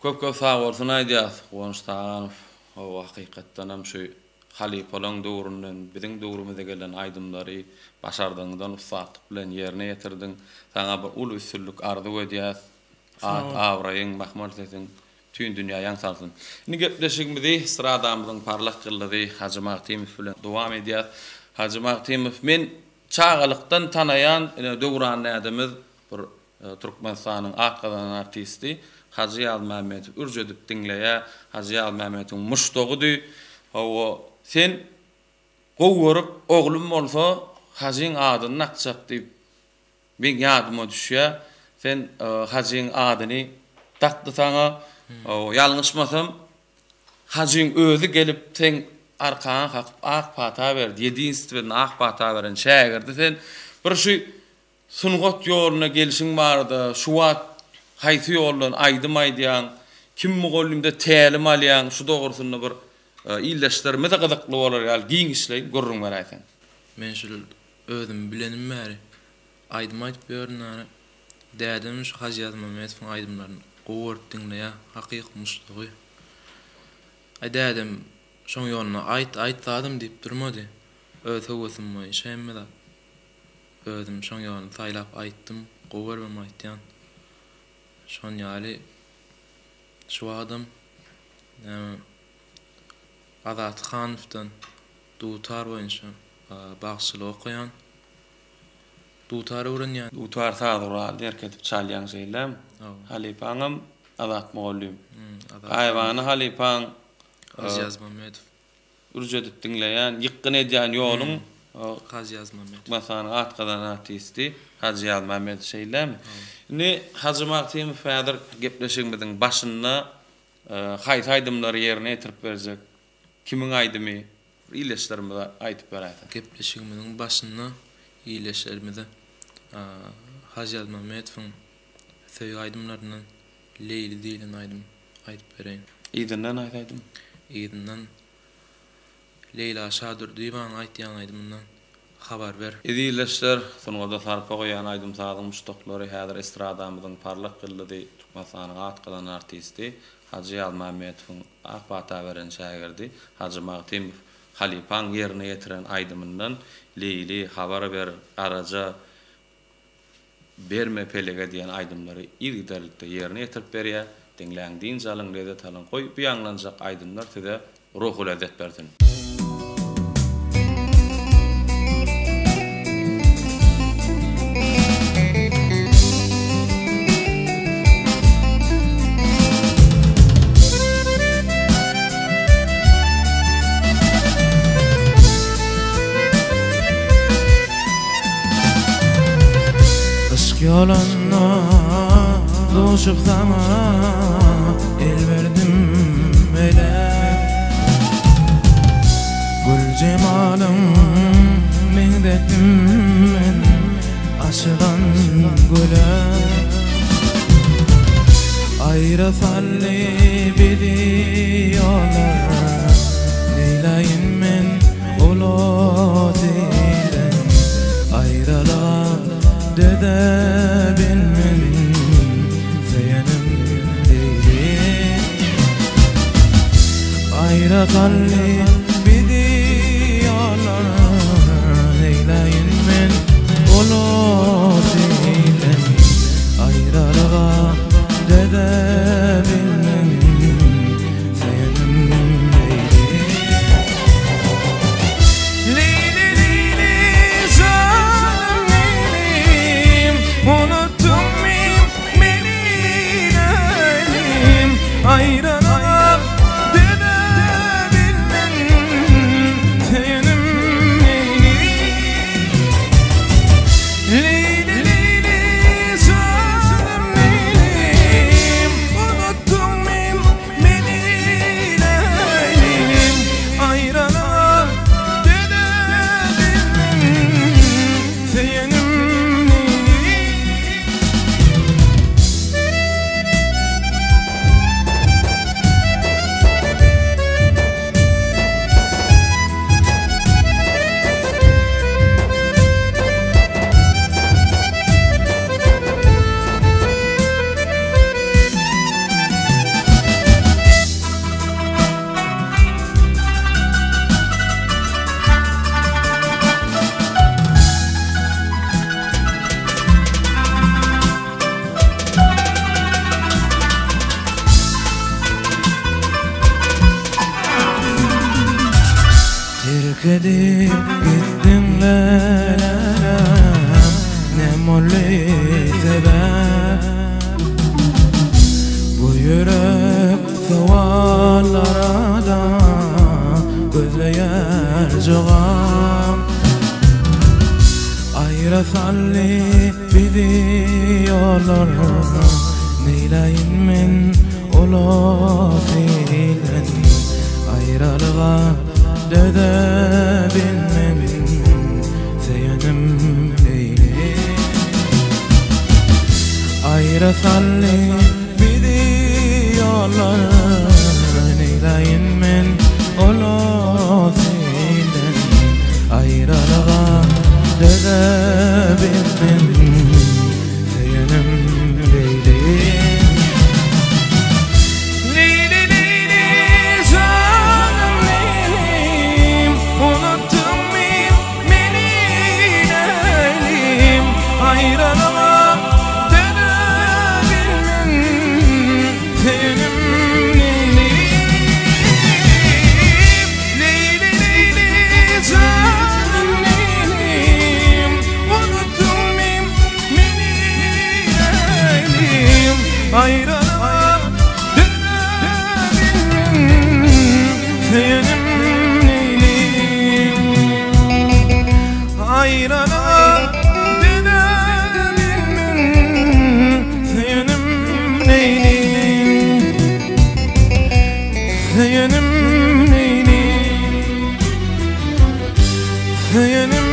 Köp köp sagbolsun aýdýas Guwanç Taganow hawa hakykatdanam şu halypalaň döwründen biziň döwrümize gelen aýdymlary başardygyňdan ussatlyk bilen ýerine ýetirdiň saňa bir uly üstünlik arzuw edýäs at abraýyň mahmal sesiň bütin dünýä ýaň salsyn. Indi gepleşigimizi estradamyzyň parlak ýyldyzy Hajy Magtymow bilen dowam edýäs. Hajy Magtymow men çagalykdan tanaýan ine Döwran dädemiz bir Türkmenistanyň at gazanan artisti Hajy Ýazmämmetow ürç edip diňleýär. Hajy Ýazmämmetowyň muşdagydy. Hawa, sen gowy görüp, oglum bolsa Hajyň adyny dakjak diýip, meň ýadyma düşýär. Sen Hajyň adyny dakdy saňa. Hawa, ýalňyşmasam, Hajyň özi gelip seň arkaňa kakyp ak pata berdi. Ýedinstwenny ak pata beren şägirdi sen. Bir şu Sungat ýoluna gelşiň barada, şu wagt haýsy ýoldan aýdym aýdýaň, kim mugallymda tälim alýaň, şu dogrusynda bir ildeşlerimize gyzykly bolar ýaly giňişleýin gürrüň beräýseň. Men şul özümi bilenim bäri aýdym aýdyp ýörün ara. Dädem şu Hajy Ýazmämmedowyň aýdymlaryny gowy görüp diňleýär, hakyky muşdagy. Aý dädem şoň ýoluna aýt aýt zadam diýip durmady. Öz höwesim boýunça hemme zat. Özüm şoň ýoluny saýlap aýtdym, gowy görübem aýtýan. Şon ýaly şu wagtam näme Azat Hanowdan dutar boýunça bagşylyk okaýan. Dutar öwrenýän. Dutar saz guralyny erk edip çalýaň şeýlemi? Halypaňam Azat mugallym. Gaýybana halypaň Hajy Ýazmämmedow. Ürç edip diňleýän, ýykgyn edýän ýoluň Hajy Ýazmämmedow. Türkmenistanyň at gazanan artisti Hajy Ýazmämmedow şeýlemi? Indi Hajy Magtymow häzir gepleşigimiziň başynda haýsy aýdymlary ýerine ýetirip berjek, kimiň aýdymy bir ildeşlerimize aýdyp beräýseň. Gepleşigimiziň başynda ildeşlerimize Hajy Ýazmämmedowyň söýgi aýdymlaryndan Leýli diýlen aýdym aýdyp bereýin. Yzyndan haýsy aýdym? Yzyndan Leýla Şadurdyýewanyň aýtýan aýdymyndan Habar ber. Ezizleşler, sungata sarpa goýýan aýdym-sazyň muşdaklary häzir estradamyzyň parlak ýyldyzy, Türkmenistanyň at gazanan artisti Hajy Ýazmämmetowyň ak pata beren şägirdi Hajy Magtymow halypaň ýerine ýetiren aýdymyndan Leýli, Habar ber, Garaja, Berme pelege diýen aýdymlary yzygiderlikde ýerine ýetirip berýär. Diňläň, dynç alyň, lezzet alyň. Goý, bu ýaňlanjak aýdymlar size ruhy lezzet bersin. Yşk ýolunda duşup saňa el berdim ele Gül jemalyň meňzetdim men açylan güle Aýra saldy bizi ýollar neýläýin men Ula diýlen aýralyga döze bilmen söýenim Leýli. Aýra saldy bizi ýollar neýläýin men ula diýlen aýralyga döze bilmen söýenim Leýli. Leýli leýli janym leýlim Unutdyňmy meni leýlim Aýralyga döze bilmen Söýenim leýli Leýli leýli janym leýlim Unutdyňmy Meni leýlim aýralyga döze bilmen söýenim leýlim. edip gitdiň läläm Näme boldy sebäp Bu ýürek sowallara-da gözleýär jogap Aýra saldy bizi ýollar Neýläýin men Ola-silden aýralyga döze bilmen Söýenim Leýli. Aýra saldy bizi ýollar Neýläýin men ola-silden aýralyga döze bilmen Söýenim Leýli. Leýli Leýli janym Leýlim Unutdyňmy meni Leýlim Aýralyga döne bilmen Söýenim Leýlim Leýli Leýli janym Leýlim Unutdyňmy meni Leýlim Aýralyga döne bilmen Söýenim Leýlim Aýralyga döne bilmen Söýenim Leýlim Söýenim Leýlim Söýenim.